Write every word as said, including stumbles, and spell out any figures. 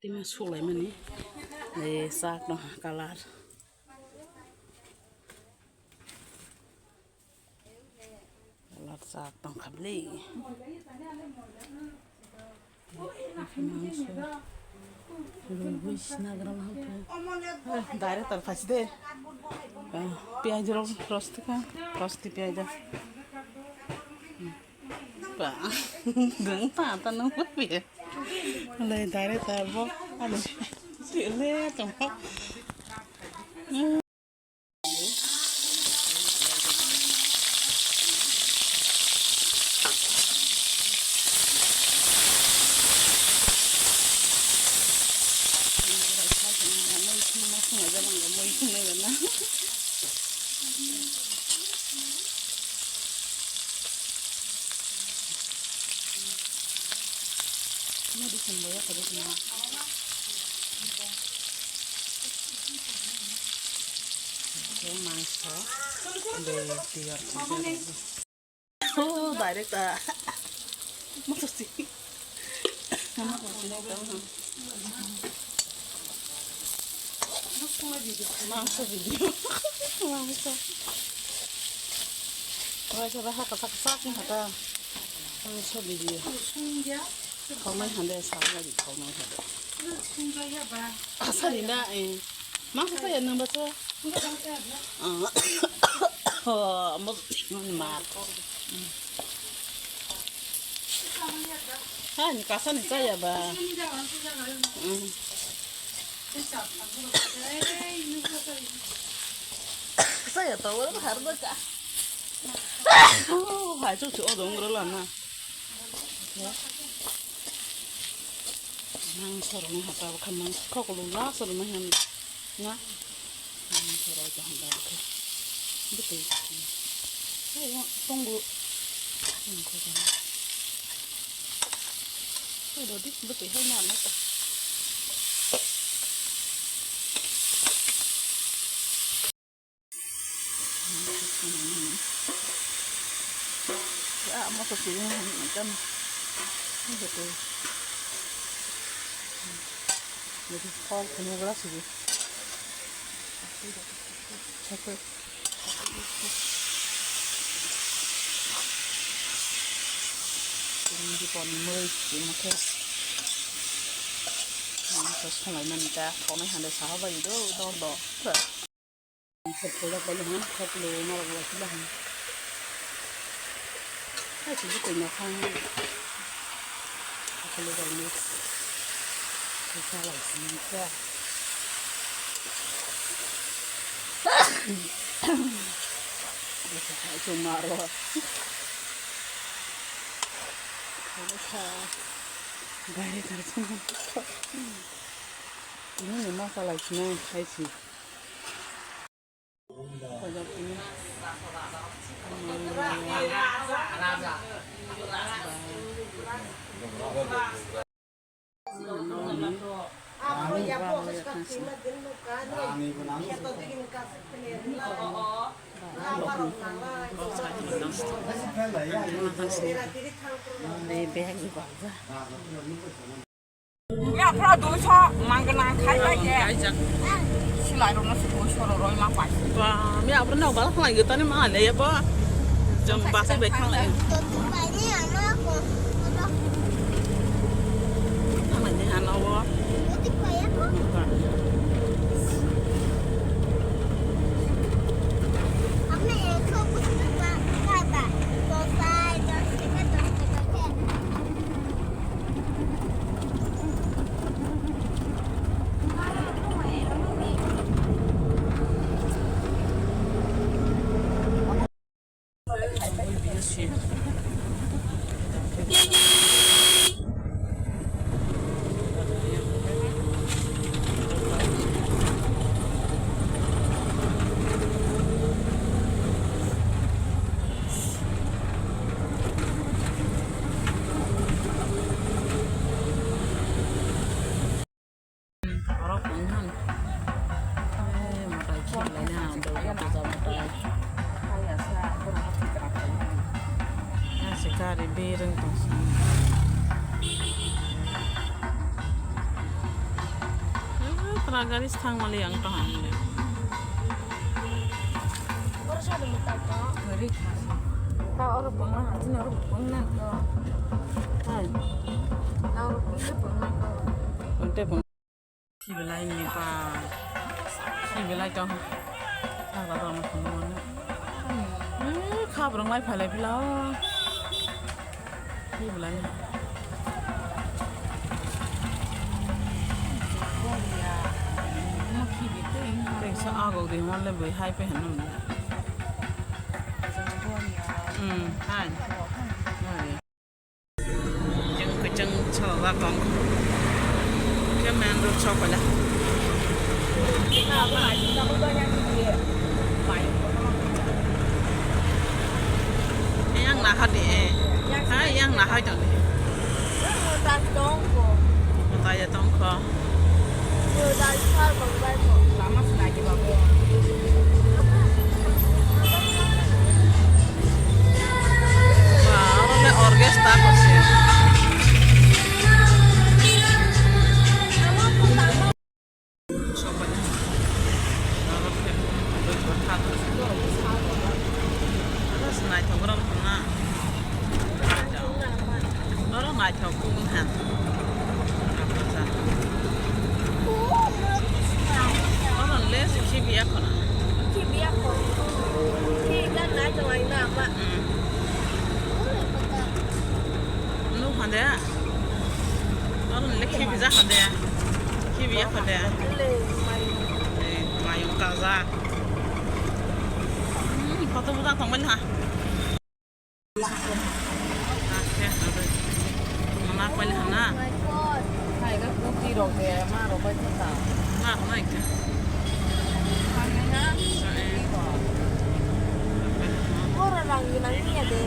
Tima sulaimani. Eh, sak no kalar. Kalar sak tong khabli. Rubui sinagra mahampre. Director phasi de. Piyaj rok rosti ka. Rosti piyaj. Ba. Deng ta ta nang ba piya. Lai director bo. Alo. Sile tong. Mangso, de, tiyor. Oh, direct, ah. Mangso si. Mangso video. Mangso. Mangso ba haka sak sak ni hata. Mangso video. Khawmai hande sak lagi khawmai hande. Asari na, eh. Mangsa saya nang baca. Ah. Oh, mo, mar. Ha, ni kasa ni saya ba. Hmm. Saya tahu har ba ka. Oh, hai chu chu odong ro la na. Mangso rwna hata bwkha mangso khokolo last rwna hwn na. Mangso rwna hata bwkha. Bwtwi. Hai tongo. Hai rodi bwtwi hai na na ta. Ya, mo to sini kan. Ini betul. Jadi, kol penuh gelas ini. Satu. Ini di pon mulai, ini ke. Ini terus mulai nanti, kau nih ada sahabat itu, dong, dong. Khoplo rok bai ha, khoplo norok bai khe bahai. Hai se bwtwi no thang. Khoplo bai no. Khe salai sini khe. Hai se maro. Hai kha. Gari kar sini. Ini ma salai sini hai se. Yaphra duiso mang gwnang khai bai khe. Silai rokno se duiso rw roi ma pai. Ba, mi aphra nok bala khlai gotani ma le ya ba. Jong basa bai khlai. Khlai ni ano ko. Khlai ni ano bo. Apne ek so kuch bhi ba, ba, ba. Dosai, dos taka, dos taka khe. Oro kung han. Eh, matai khilai na, Durga puja matai. Ya, se gari bereng tong sini. Gari thang mali ang kaham le. Gari thang. Ta oro pangna, sini oro pangna to. Hai. Ta oro pangna, pangna to. Pangte pang. Sibilai ni pa. Sibilai to. Ta ba ba ma pangna. Hmm, khabrang lai phalai pila. Hi belai. Tei sa agok de mon le bai hai pe hanu. Hmm, hai. Hai. Jeng kecheng chala kong. Ke main road chok pala. Yang nahar di eh. Ha, yang nahar jang di. Yang nahar tong ko. Taya tong ko. Yo, dari sar bang bai ko. Lama senai di babu. Wah, orang le orkestra ko sih. Naithok rom na. Oro naithok kung ha. Oro le khibiya khona. Khibiya khona. Khibiya naithok ai na ma. Nuk hande. Oro le khibi ja hande. Khibi ya hande. Eh, mayung kaza. Hmm, koto buda tong bali ha. Mana pali hana. Hai ga kuti rok de ma rok bai ta. Ma ko nai ka. Oro rang ni nang ni ya de.